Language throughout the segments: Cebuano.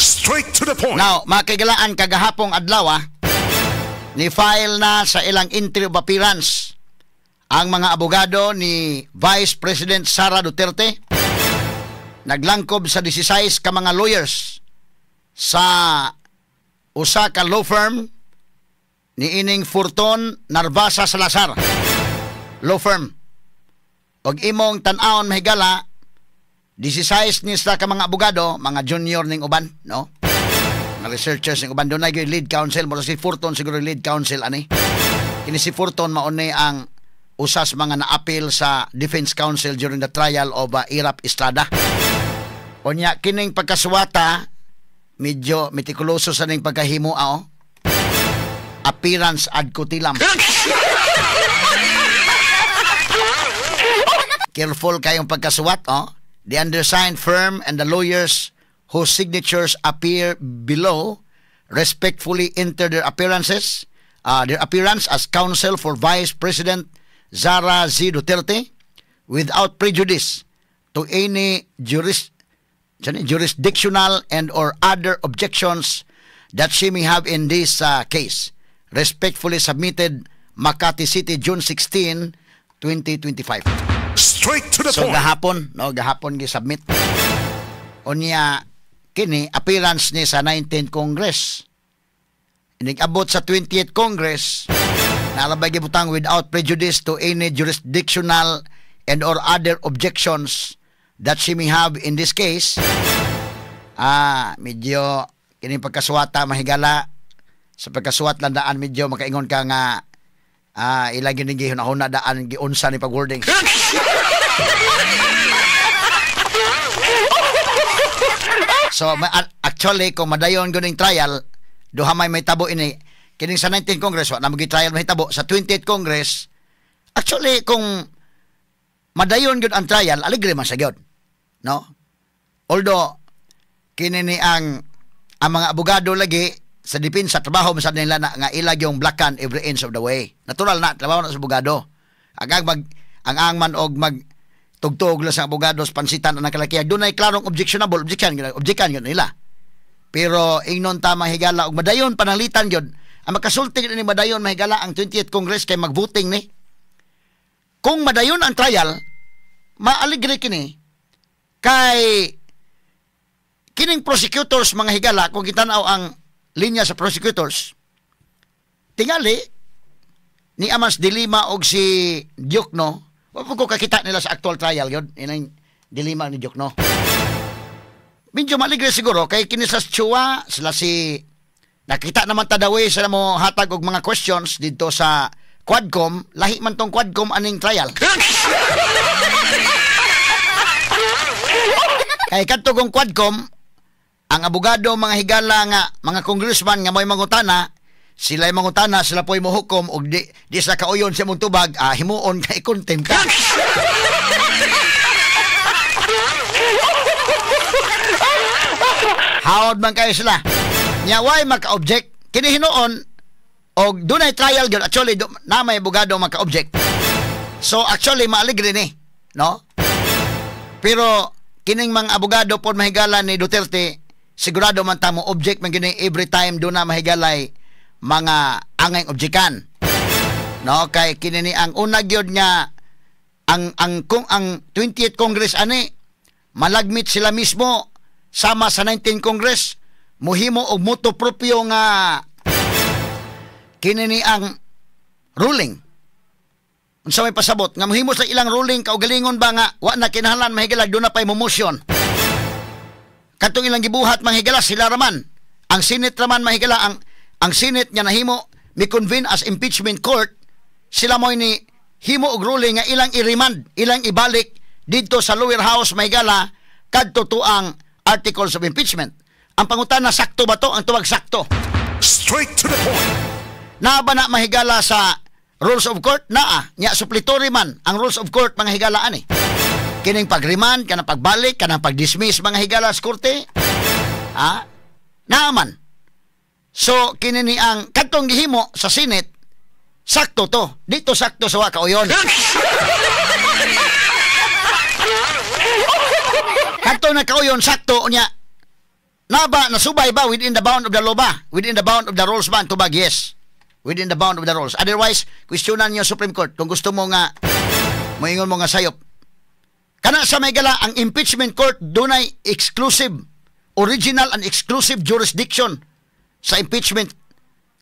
Straight to the point. Now, mga kahigalaan, kagahapong adlaw, ni file na sa ilang entry of appearance ang mga abogado ni Vice President Sara Duterte. Naglangkob sa 16 ka mga lawyers sa usa ka law firm ni ining Forton Narvasa Salazar law firm. Og imong tan-awon, mahigala, 16 ni sila ka mga abogado, mga junior ning uban, no? Mga researchers ning uban. Dunay gyud lead counsel mo, si Forton siguro lead counsel ani. Kini si Forton mao ni ang usas mga naapil sa defense counsel during the trial of Erap Estrada. Unya kining pagkasuwata medyo metikuloso sa ning pagkahimo, oh. Appearance ad cautelam. Careful kayong pagkasuwat, oh. The undersigned firm and the lawyers whose signatures appear below respectfully enter their appearances, their appearance as counsel for Vice President Sara Z. Duterte without prejudice to any jurisdictional and or other objections that she may have in this case. Respectfully submitted, Makati City, June 16, 2025. Straight to the So point. Gahapon, no, gahapon gi-submit. Unya kini appearance ni sa 19th Congress. Inig-abot sa 20th Congress, nalabay gibutang without prejudice to any jurisdictional and or other objections that she may have in this case. Medyo kini pagkasuwata, mahigala, sa pagkasuwat lang daan medyo makaingon ka nga ilang gini gihuna-huna daan giunsa ni pag-wording. So actually kung madayon guning trial, duha may tabo ini. Kining sa 19th Congress wa na magi trial mahitabo. Sa 20th Congress, actually kung madayon gyud ang trial, aligre man sa gyud, no? Although kini ni ang mga abogado lagi sa depensa, trabaho man sa nila na nga ilag yung blakan every inch of the way. Natural na trabaho na sa abogado. Ang mag ang man og mag tugtog lang sa abogado sa pansitan ang nakalakiag, dunay klarong objectionable, objection gyud, objekan gyud nila. Pero ingnon ta, mahigala, og madayon pananglitan gyud ang makasulti ni madayon, mahigala, ang 20th Congress kay magvoting ni. Kung madayon ang trial, maaligre kini kay kining prosecutors, mga higala, kung kitanaw ang linya sa prosecutors, tingali ni Amas de Lima og si Diokno, wa ko kakita nila sa actual trial yun, inang de Lima ni Diokno. Medyo maligre siguro kay kini sa Chua, sila si nakita naman tadawi sila mo hatag og mga questions dito sa Quadcom, lahi man tong Quadcom aning trial. Kay kadto kong Quadcom, ang abogado mga higala nga mga congressman nga mo'y mangutana, sila'y mangutana, sila po'y mohukom og di sa kauyon sa mong tubag, himuon kay contempt ka. Hawod man kayo sila. Nya way maka-object kini hinuon og dunay trial gyud, actually na may abogado maka-object. So actually maaligre ni, no? Pero kining mga abogado pod, mahigala, ni Duterte, sigurado man ta mo object man gini every time do na mahigalay mga angay objekan. No, kay kini ni ang una gyud nga ang kung ang 20th Congress ani malagmit sila mismo sama sa 19th Congress muhimo og motu proprio nga kini ni ang ruling. Unsa may pasabot nga muhimo sa ilang ruling kaugalingon ba nga wa na kinahanglan, mahigala, do na pay motion. Katong ilang gibuhat, mahigala, sila raman. Ang Senate raman, mahigala, ang Senate nga nahimo mi-convene as impeachment court, sila mo'y ni himo og ruling nga ilang i-remand, ilang ibalik didto sa lower house, mahigala, kadto tuang articles of impeachment. Ang pangutana, sakto ba to? Ang tuwag, sakto. Straight to the point. Naa ba na, mahigala, sa rules of court? Naa. Nya suppletory man ang rules of court, mga higala, ani. Kining pag-remand, kanang pagbalik, kanang pag-dismiss, mga higala, sa korte. Ha? Naa man. So, kini ni ang kadtong gihimo sa Senate, sakto to. Dito sakto sa wakauyon. Kadtong nakauyon, sakto niya. Na ba, nasubay ba within the bound of the law ba? Within the bound of the rules ba ang tubag? Yes. Within the bound of the rules. Otherwise, questionan niyo Supreme Court kung gusto mo nga moingon mo nga sayop. Kana sa may gala, ang impeachment court dunay exclusive, original and exclusive jurisdiction sa impeachment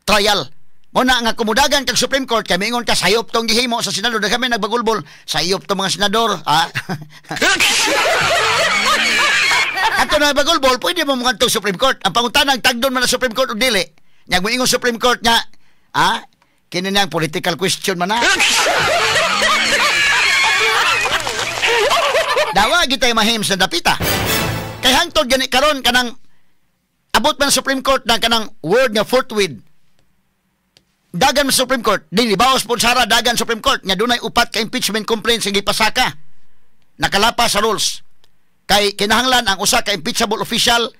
trial. Mo na nga kumudagan kag Supreme Court kay moingon ka sayop tong gihimo sa senador, kami nagbagulbol, sayop tong mga senador, ha? Ato na bagulbol, pwede mo mga Supreme Court. Ang pangutanang tagdon man na Supreme Court og dili. Nya moingon Supreme Court nga, ha? Kini nang political question man na. Dawa gitay mahim sa dapita. Kay hangtod gani karon kanang abot man Supreme Court na kanang word nga forthwith. Dagan man Supreme Court, dili baos pod sara dagan Supreme Court nga dunay upat ka impeachment complaints nga gipasaka. Nakalapa sa rules. Kay kinahanglan ang usa ka impeachable official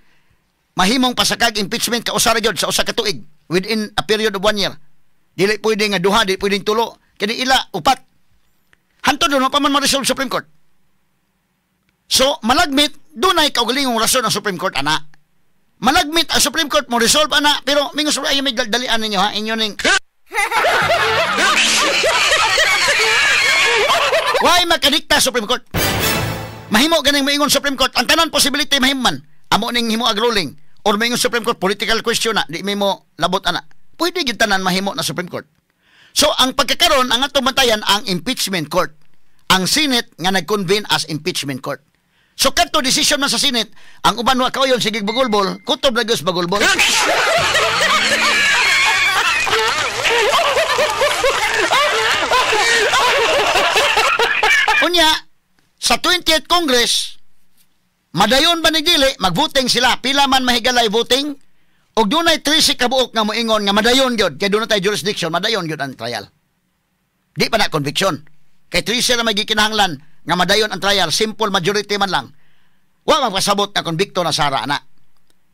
mahimong pasakag impeachment ka usa ra gyud sa usa ka tuig within a period of 1 year. Dili pwede nga duha, dili pwedeng tulo. Kini ila upat. Hantod doon pa man ma-resolve Supreme Court. So malagmit dunay kaugalingong rason ang Supreme Court ana. Malagmit ang Supreme Court mo resolve ana, pero mingon sa ay may dalian ninyo ha inyo ning Why makadikta Supreme Court? Mahimo ganing moingon Supreme Court ang tanan possibility mahimman. Amo ning himo ag ruling or moingon Supreme Court political question na di mo labot ana. Pwede gyud tanan mahimo na Supreme Court. So ang pagkakaron ang atong bantayan ang impeachment court. Ang Senate nga nag-convene as impeachment court. So kadto decision man sa Senate, ang uban wa kauyon sige bagulbol, kutob na gyud bagulbol. Unya sa 20th Congress, madayon ba ni dili, magvoting sila. Pila man mahigalay voting, og dunay 13 ka buok nga moingon nga madayon gyud, kay dunay tay jurisdiction, madayon gyud ang trial. Di pa na conviction. Kay 13 ra may gikinahanglan nga madayon ang trial, simple majority man lang. Wa magpasabot nga konbikto na Sara ana.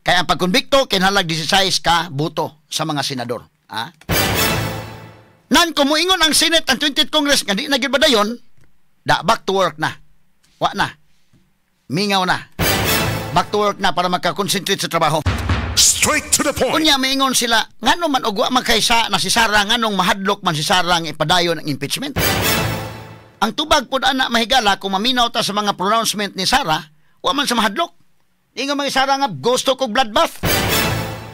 Kay ang pagkonbikto kinahanglan 16 ka boto sa mga senador, ha? Nan kung moingon ang Senate ang 20th Congress nga di na gyud madayon, da back to work na. Wa na. Mingaw na. Back to work na para makakonsentrate sa trabaho. Straight to the point. Unya maingon sila, ngano man og wa man kay sa na si Sara, nganong mahadlok man si Sara nga ipadayon ang impeachment. Ang tubag pod ana mahigala kung maminaw ta sa mga pronouncement ni Sara, wa man sa mahadlok. Ingon mga Sara nga gusto kog bloodbath.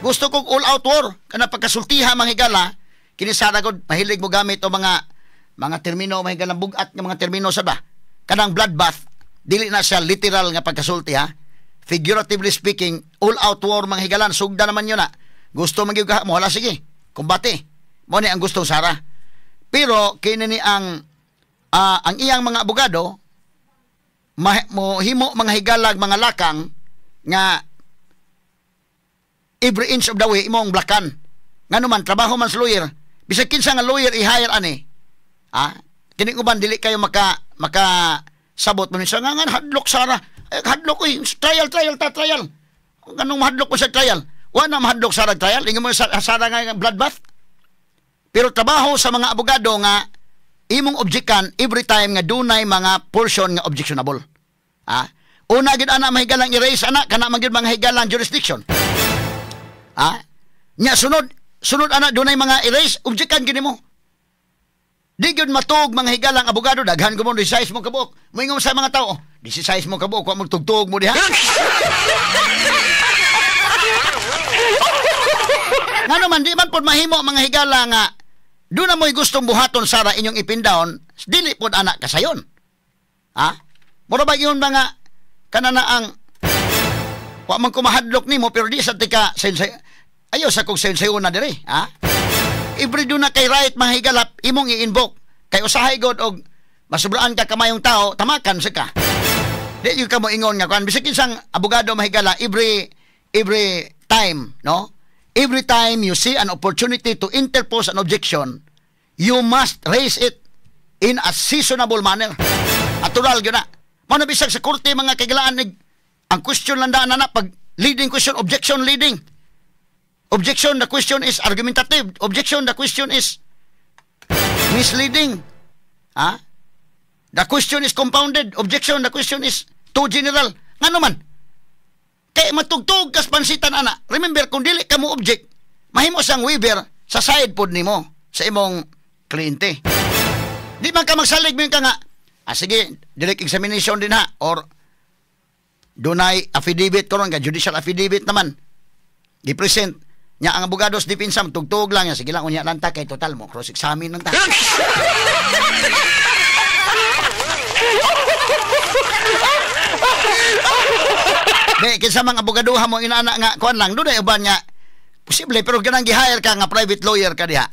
Gusto kog all out war. Kana pagkasultiha mga higala, kini Sara gud mahilig mo gamit og mga termino mahigala bugat nga mga termino sa ba. Kanang bloodbath, dili na siya literal nga pagkasulti ha. Figuratively speaking, all out war mga higalan, sugda naman yun na. Gusto magyug ka mo, hala sige, kumbate. Mo ni ang gustong Sara. Pero kini ni ang iyang mga abogado mohimo mga higalag mga lakang nga every inch of the way imong blakan. Ngano man trabaho man sa lawyer, bisag kinsa nga lawyer i-hire ani. Ah, kini uban dili kayo maka sabot mo sa nga hadlok Sara. Ay, hadlok oy, trial trial ta trial. Ganong mahadlok mo sa trial? Wa na mahadlok Sara trial, ingon mo sa Sara nga bloodbath. Pero trabaho sa mga abogado nga imong objekan every time nga dunay mga portion nga objectionable. Ah, una gid ana mahigalang i-raise ana kana man gyud mga higalang jurisdiction. Ah, nya sunod ana dunay mga i-raise objekan gid nimo. Di gyud matuog mga higalang abogado, daghan ko mo 16 mo kabuok. Moingon sa mga tao, 16 mo kabuok, wa mo tugtog mo diha. Ngano man di man pod mahimo mga higala nga doon na mo'y gustong buhaton Sara inyong ipindown, dili pod anak kasayon. Ha? Mura ba yun mga kanana ang wa man kumahadlok nimo pero di sa tika sensei ayo sa kog sensei na dire, ha? Every do na kay right mga higalap imong i-invoke. Kay usahay god og masubraan ka kamayong tao, tamakan sa ka. Di gyud ka mo ingon nga kuan bisag kinsang abogado mahigala every time, no? Every time you see an opportunity to interpose an objection, you must raise it in a seasonable manner. Natural gyud na. Mao na bisag sa korte mga kaigalaan ang question lang daan na pag leading question, objection leading. Objection, the question is argumentative. Objection, the question is misleading. Ha? The question is compounded. Objection, the question is too general. Ngano man? Kay matugtog kas pansitan ana. Remember, kung dili ka mo object, mahimo siyang waiver sa side pod nimo sa imong kliyente. Di man ka magsalig mo ka nga, ah, sige, direct examination din ha, or dunay affidavit karon ka, judicial affidavit naman. Gi-present nya ang abogado sa depensa, tugtog lang niya, sige lang, unya lang ta kay total mo cross examine lang ta. Di kinsa mang abogadoha mo inaana nga kuan lang dunay uban nga posible, pero ganang gi-hire ka nga private lawyer ka diha.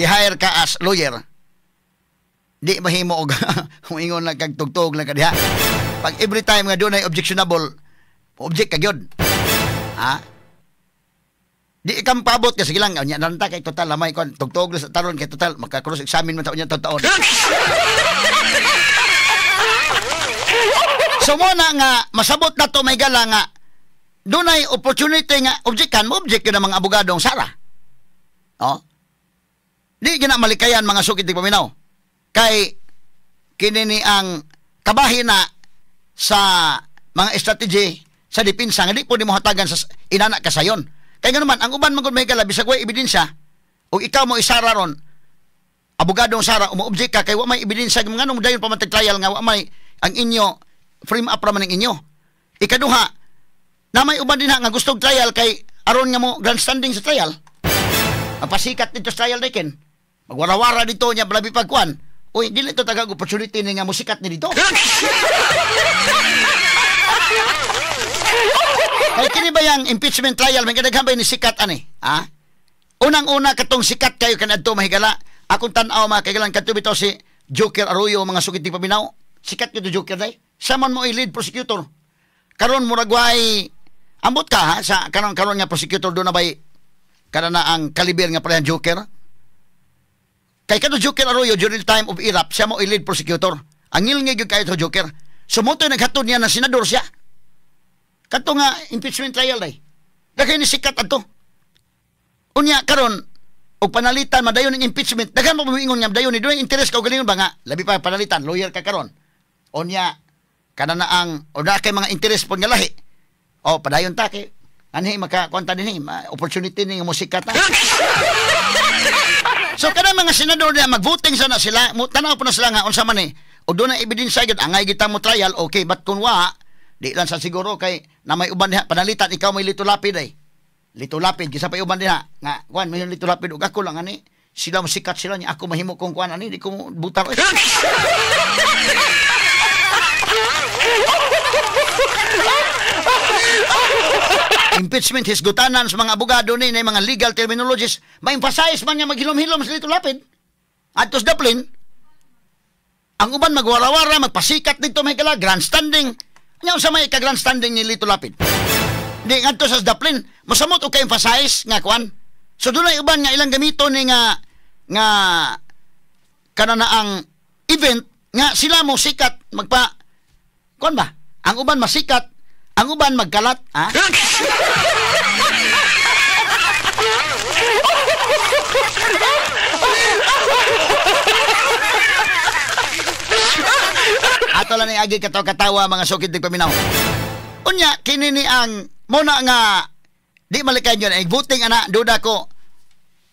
Gi-hire ka as lawyer. Di mahimo og ingon lang kag tugtog lang ka diha. Pag every time nga dunay objectionable, object ka gyud. Ha? Di ikam paabot ka, sige lang, unya lang ta kay total lamay kon tugtog sa taron kay total maka-cross examine man ta unya taon. So mo na nga masabot na to may gala nga dunay opportunity nga objectan mo, object yun ang mga abogadong sara. Oh? Di gina malikayan mga sukit di paminaw. Kay kini ni ang kabahin na sa mga strategy sa depensa nga di po nimo hatagan sa inana kasayon. Kay ngano man ang uban man gud may gala bisag way ebidensya ug ikaw mo isara ron abogadong sara umo-object ka kay wa may ebidensya nganong dayon pa man trial nga wa may ang inyo frame up ra man ang inyo. Ikaduha, na may uban din ha nga gustog trial kay aron nga mo grandstanding sa trial. Mapasikat dito sa trial diken. Magwarawara dito niya blabi pagkuan. Uy, dili to tagag opportunity ni nga musikat ni dito. Kay kini ba yang impeachment trial may kadaghan ba ni sikat ani? Ha? Unang-una katong sikat kayo kanadto mahigala. Akong tan-aw mga kaigalan kadto bitaw si Joker Arroyo mga sukit di paminaw. Sikat gyud Joker day. Saman mo i-lead prosecutor. Karon murag way ambot ka ha sa karon karon nga prosecutor do na bay kana na ang kaliber nga parehang Joker. Kay kadto Joker Arroyo during the time of Irap siya mo i-lead prosecutor. Ang ngilngig gyud kayo to Joker. Sumotoy naghatod niya na senador siya. Kadto nga impeachment trial day. Daghan ni sikat adto. Unya karon og panalitan madayon ang impeachment. Daghan mo moingon nga dayon ni dunay interes ka galingon ba nga labi pa panalitan lawyer ka karon. Unya kana na ang o na kay mga interes pod nga lahi. O padayon ta kay anhi makakuanta dinhi opportunity ni nga musikat ta. So kana mga senador na magvoting sana sila, tanaw po na sila nga unsa man ni. O dunay ebidensya gyud angay kita mo trial, okay, but kun wa di lang sa siguro kay na may uban diha panalitan ikaw may Lito Lapid ay. Lito Lapid gisa pa uban diha nga kuan may Lito Lapid ug ako lang ani sila musikat sila niya ako mahimo kong kuan ani di ko butar. Impeachment hisgutanan sa mga abogado ni na mga legal terminologies ma-emphasize man nga maghilom-hilom sa Lito Lapid adto sa Dublin. Ang uban magwarawara magpasikat dito may kala grandstanding. Nya unsa may ka-grandstanding ni Lito Lapid? Di ngadto sa Dublin mosamot og ka-emphasize nga kuan. So dunay uban nga ilang gamito ni nga nga kana na ang event nga sila mo sikat magpa kuan ba? Ang uban masikat, ang uban magkalat, ha? Ato lang ni agi katawa-katawa mga sukit di paminaw. Unya kini ni ang muna nga di malikayan yun ay voting ana duda ko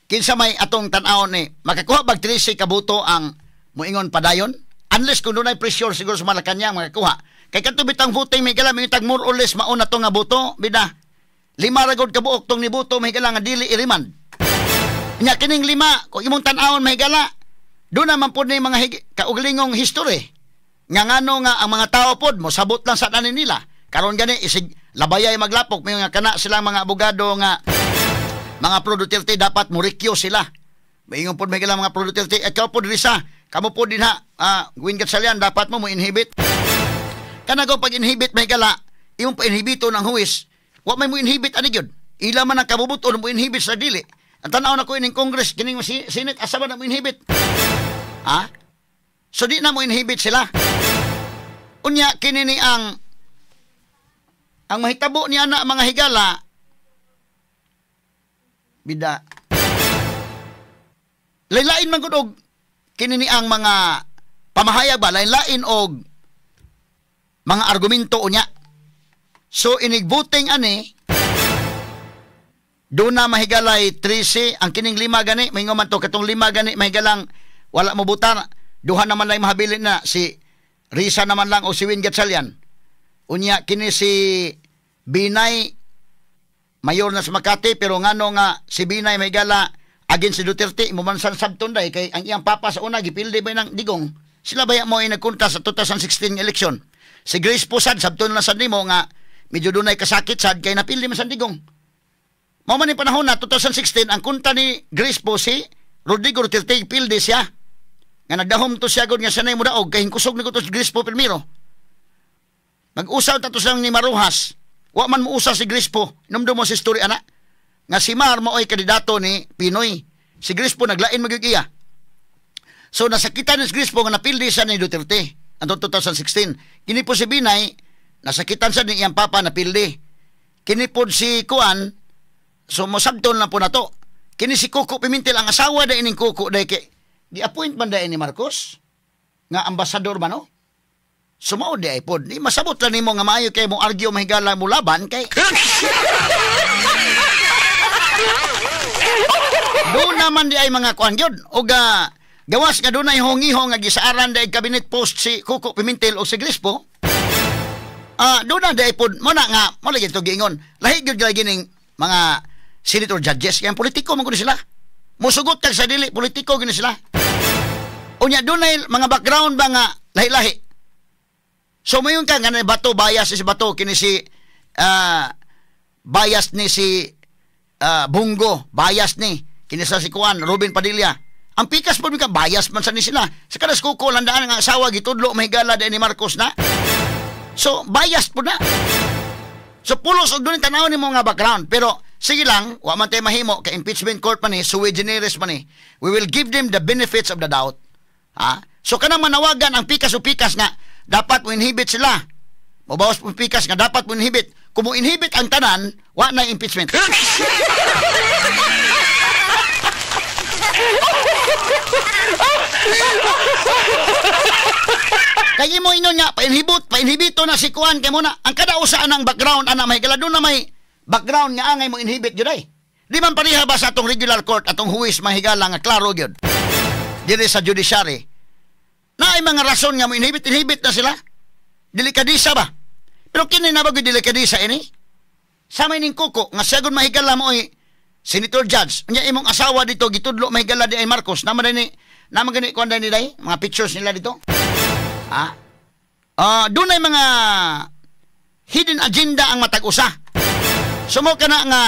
kinsa may atong tan-awon ni makakuha bag 13 ka boto ang moingon padayon unless kung dunay pressure siguro sa Malacañang makakuha. Kay kadto bitang voting may gala may tag more or less mauna to nga boto bida lima ra gud ka buok tong niboto may gala nga dili i-remand. Nya kining lima kung imong tan-awon may gala doon naman pod ni mga kaugalingong history nga ngano nga ang mga tao pod mosabot lang sa tanin nila. Karon gani isig labayay maglapok may nga kana silang mga abogado nga mga pro Duterte dapat mo-recuse sila. Maingon pod may gala mga pro Duterte ikaw pod Risa kamo pod dinha Gwen Gatchalian dapat mo inhibit. Kana go pag inhibit may gala imong pa-inhibito ng huwis wa may mo inhibit ani gyud. Ila man ang kabubuton mo inhibit sa dili. Ang tan-aw na ko ining Congress kining Senate asa ba na mo inhibit? Ha? So di na mo inhibit sila. Unya kini ni ang mahitabo niya na mga higala bida lain-lain man gud og kini ni ang mga pamahayag ba lain-lain og mga argumento unya. So inig-voting ani doon na mahigalay 13 ang kining lima gani maingon man to katong lima gani mahigalang wala mo butar, duha naman lang mahabilin na si Risa naman lang o si Win Gatchalian. Unya kini si Binay, mayor na sa Makati, pero ngano nga si Binay mahigala against si Duterte imo man san sabton day kay ang iyang papa sa una gipildi ba ng Digong. Sila ba mo ay nagkontra sa 2016 election. Si Grace Posad sabton na sad nimo nga medyo dunay kasakit sad kay napildi man sa Digong. Mao man ni panahon na 2016 ang kontra ni Grace po si Rodrigo Duterte, pildi siya. Nga nagdahom to siya gud nga siya na mudaog kay hinkusog ni ko to si Grace po primero. Mag-usaw ta to silang ni Marujas. Wa man muusa si Grace po. Inumdum mo si story ana. Nga si Mar mao'y kandidato ni Pinoy. Si Grace po naglain magyud iya. So nasakitan ni Grace po nga napildi siya ni Duterte antong 2016. Kini po si Binay nasakitan siya ni iyang papa napildi. Kini po si Kuan, so mosabton lang po na to. Kini si Koko Pimentel, ang asawa da ining Koko day kay gi-appoint man day ni Marcos nga ambasador man no. Sumao di ay pod. Ni masabot lang nimo nga maayo kay mo argue mahigala mo laban kay doon naman di ay mga kuan gyud. Og gawas nga dunay hongihong nga gisaaran day cabinet post si Koko Pimentel o si Grispo. Doon na di ay pod mo na nga mo lagi to giingon. Lahi gyud lagi ning mga senator judges kay ang politiko man gud sila. Musugot kag sa dili politiko gini sila. Unya dunay mga background ba nga lahi-lahi. So mayon ka nga Bato bias si Bato kini si bias ni si Bungo, bias ni kini sa si Kuan Robin Padilla. Ang pikas po ka bias man sa ni sila. Sa kanas kuko landaan nga asawa gitudlo mahigala ni Marcos na. So bias po na. So pulos og dunay tan-awon nimo nga background pero sige lang, wa man tay mahimo kay impeachment court man ni, sui generis man ni. We will give them the benefits of the doubt. Ha? So kanang manawagan ang pikas o pikas nga dapat mo inhibit sila. Mobawas po pikas nga dapat mo inhibit. Kung mo inhibit ang tanan, wa na impeachment. Kaya mo ingon nga painhibot, painhibito na si Kuan kay mo na ang kada usa ang background ana may gala na may background nga angay mo inhibit gyud ay. Di man pareha ba sa atong regular court atong huwis mahigala nga klaro gyud. Diri sa judiciary. Naay mga rason nga mo inhibit, inhibit na sila. Delikadisa ba? Pero kini na ba gyud delikadisa ini? Sa may ning kuko nga siya gud mahigala mo ay senator judge. Unya imong asawa dito gitudlo mahigala di ay Marcos. Naman ni naman gani kuan ni day mga pictures nila dito. Ha? Dunay mga hidden agenda ang matag usa. Sumo ka na nga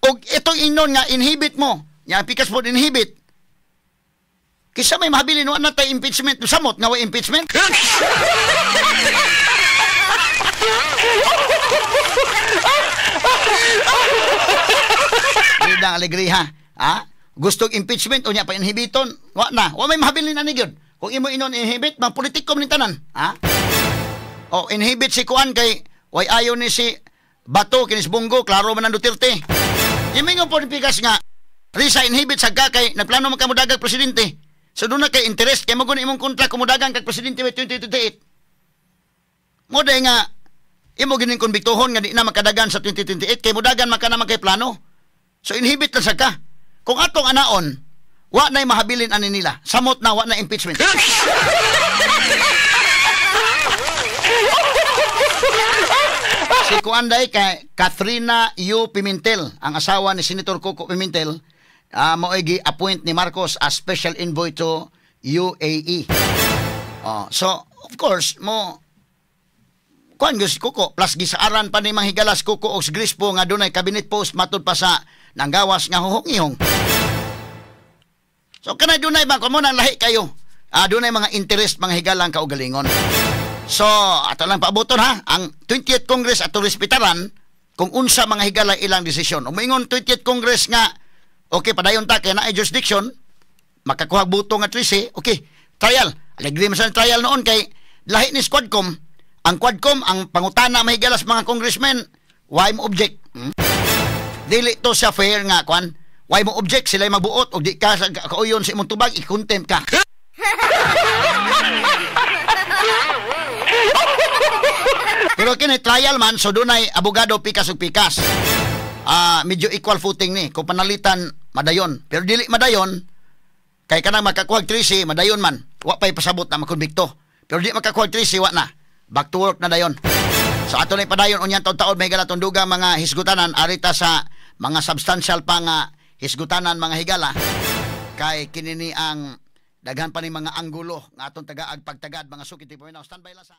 og itong ingnon nga inhibit mo, nya pikas po inhibit. Kisa may mahabilin wa na tay impeachment, samot nga wa impeachment. Idang alegriha, ha? Gustong impeachment unya pa inhibiton, wa na. Wa may mahabilin ani gyud. Kung imo inon inhibit, mga politiko man tanan, ha? O inhibit si Kuan kay way ayo ni si Bato kinis Bungo, klaro man ang Duterte. Imingon po ni pikas nga Risa inhibit sa ka kay nagplano man ka modagang presidente. So doon na kay interest kay mo imong kontra kumudagang kag presidente 2028. Mo day nga imo gining konbiktuhon nga di na makadagan sa 2028 kay mudagan man ka naman kay plano. So inhibit lang sa ka. Kung atong anaon, wa na'y mahabilin ani nila. Samot na wa na impeachment. Si Kuanday kay Katrina U. Pimentel, ang asawa ni Senator Koko Pimentel, mao'y gi-appoint ni Marcos as special envoy to UAE. So, of course, mo kuan gyud si Koko plus gisaaran pa ni manghigalas Koko og Grispo nga dunay cabinet post matud pa sa nanggawas nga huhong-ihong. So kanay dunay ba kamo nang lahi kayo. Dunay mga interest mga higalang kaugalingon. So ato lang paaboton ha ang 20th Congress ato respetaran kung unsa mga higala ilang desisyon. Umingon 20th Congress nga okay padayon ta kay naay jurisdiction makakuha buto nga 13, okay trial. Alegre man sa trial noon kay lahi ni Squadcom. Ang Quadcom ang pangutana mahigalas mga congressmen, why mo object? Dili to siya fair nga kwan. Why mo object sila magbuot og di ka kauyon sa imong tubag i-contempt ka. Pero Pero kini trial man, so dunay abogado, pikas ug pikas. Ah, medyo equal footing ni. Kung panalitan, madayon. Pero dili madayon kay kanang makakuha og 13, madayon man. Wa pa'y pasabot na makonbikto. Pero di makakuha og 13, wa na. Back to work na dayon. So ato na padayon unyang taon-taon, may higala, dugang mga hisgutanan arita sa mga substantial pa nga hisgutanan, mga higala, kay kinini ang daghan pa ni mga anggulo nga atong tagaag pagtagad, mga suki tipo. Standby lang sa